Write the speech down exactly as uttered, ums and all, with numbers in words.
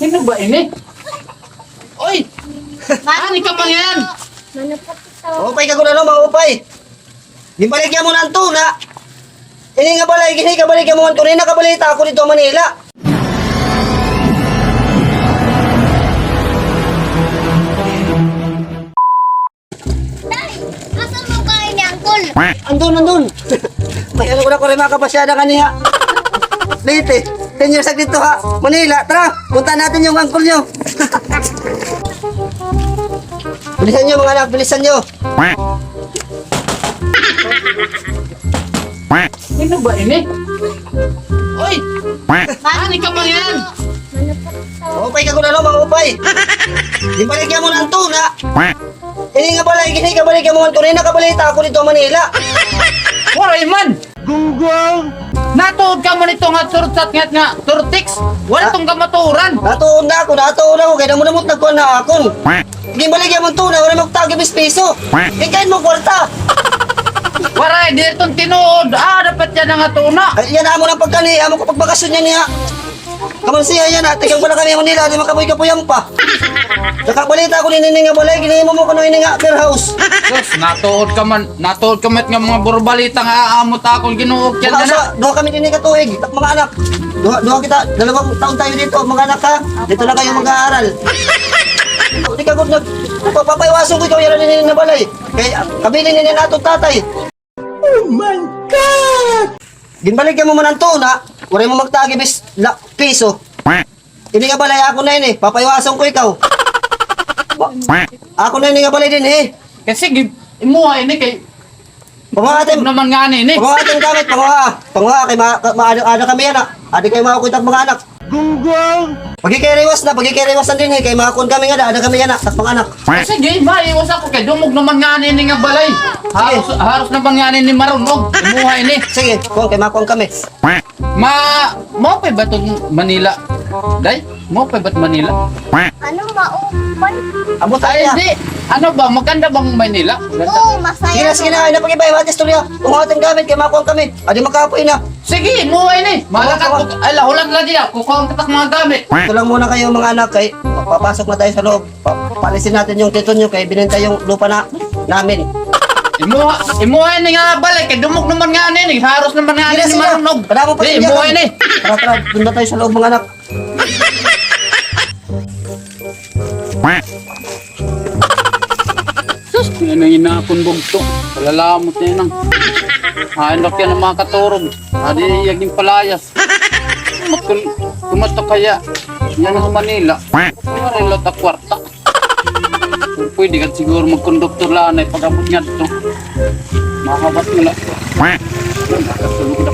Sino ba ini? Oy! Ani ka man yan? Maupay ka gud, ano, maupay. Ginbaligya mo na an tuna. Ini nga balay, ginhi ka baligya mo an tuna. Nakabalita ako didto ha Manila. Tay, asan mo kain ni Uncle? Andun, andun. May ano ko na ko rin mga kapasyada kaniya. Leyte, ten years na dito ha Manila. Tara, punta natin yung uncle nyo. Bilisan nyo, mga anak, bilisan nyo. Sino ba ini? Oy! Ani ka man yan? Maupay ka gud, ano, maupay. Ginbaligya mo na an tuna. Ini nga balay, ginhi ka baligya mo an tuna. Nakabalita ako didto ha Manila. Waray man. Gunggong. Natuod ka man ito nga turtsat nga, nga turtiks. Wala itong kamaturan. Natuod na ako, natuod ako. Kaya damo-damo nagkuha na akon. Ginbaligya mo an tuna, wala magtagi bis piso. Ikain mo kwarta. Waray, di iton tinuod. Ah, dapat yan nga tuna. Ay, yan amo ng pagkani, amo ko pagbakasyon yan niya. Kaman siya yan, ah. Tigang pala kami Manila, di makapoy-kapoyan pa. Nakabalita ko nini nga balay, ginhimo mo kuno ini nga beer house. Sus, natuod ka man, natuod ka man nga mga burbalita nga aamot akon Ginoo, kaya na. Duha kami nini ka tuig, mga anak. Duha, duha kita, dalawang taon tayo dito, mga anak, ha. Dito na kayo mag-aaral. Di ka gud nag-, papaiwason ko ikaw, yan na nini nga balay. Kay, ah, kabilin nini nato tatay. Oh my God! Ginbaligya mo man an tuna, waray mo magtagi bis la, piso. Ini nga balay, ako na ini, papaiwason ko ikaw. Ako na ini nga balay din, eh. Kasi gi-, imuha ini kay panguha atin. Naman nga ini. Panguha atin gamit, panguha. Panguha kay ma-, ma-, ano, ano kami yan, ah. Adi kay mga kuwitang mga anak. Gunggong! Pagkikiriwas na, pagkikiriwas na din, eh. Kay mga kuwan kami nga, ada kami nga na, takpang anak. Sige, maiwas ako kay dumog naman nga ini nga balay. Haros, haros naman nga ini marunog. Imuha ini. Sige, kuwan, kay mga kuwan kami. Ma, maupay ba itong Manila? Day, maupay ba itong Manila? Ano, maupay? Abot tayo. Hindi. Ano ba, maganda bang Manila? Maganda. Oo, masaya. Sige na, sige na, ay na pag-iba, iba istorya. Kung ating gamit, kay mga kuwan kami. Adi makapoy na. Sige, imuha ini. Malakat ko. Ay, lahulat la diya. Kukuha kita mga gamit. Ito lang muna kayo, mga anak, kay papasok na tayo sa loob. Pa-, paalisin natin yung tito nyo kay binenta yung lupa na namin. Imuha, imuha ini nga balay kay dumog naman nga ini, haros naman nga ini marunog. Kadamo pa. Imuha ini. Tara, tara, punta tayo sa loob, mga anak. Sus, yan ang inakon bugto. Palalamot niya nang. Hain na kaya ng mga katurog. Adi iyaging palayas. Kumat-, kumato kaya. Yan ang Manila. Marilo ta kwarta. Pwede ka siguro magkonduktor la anay pag-abot nga dito. Mahabat mo la. Nakasulog na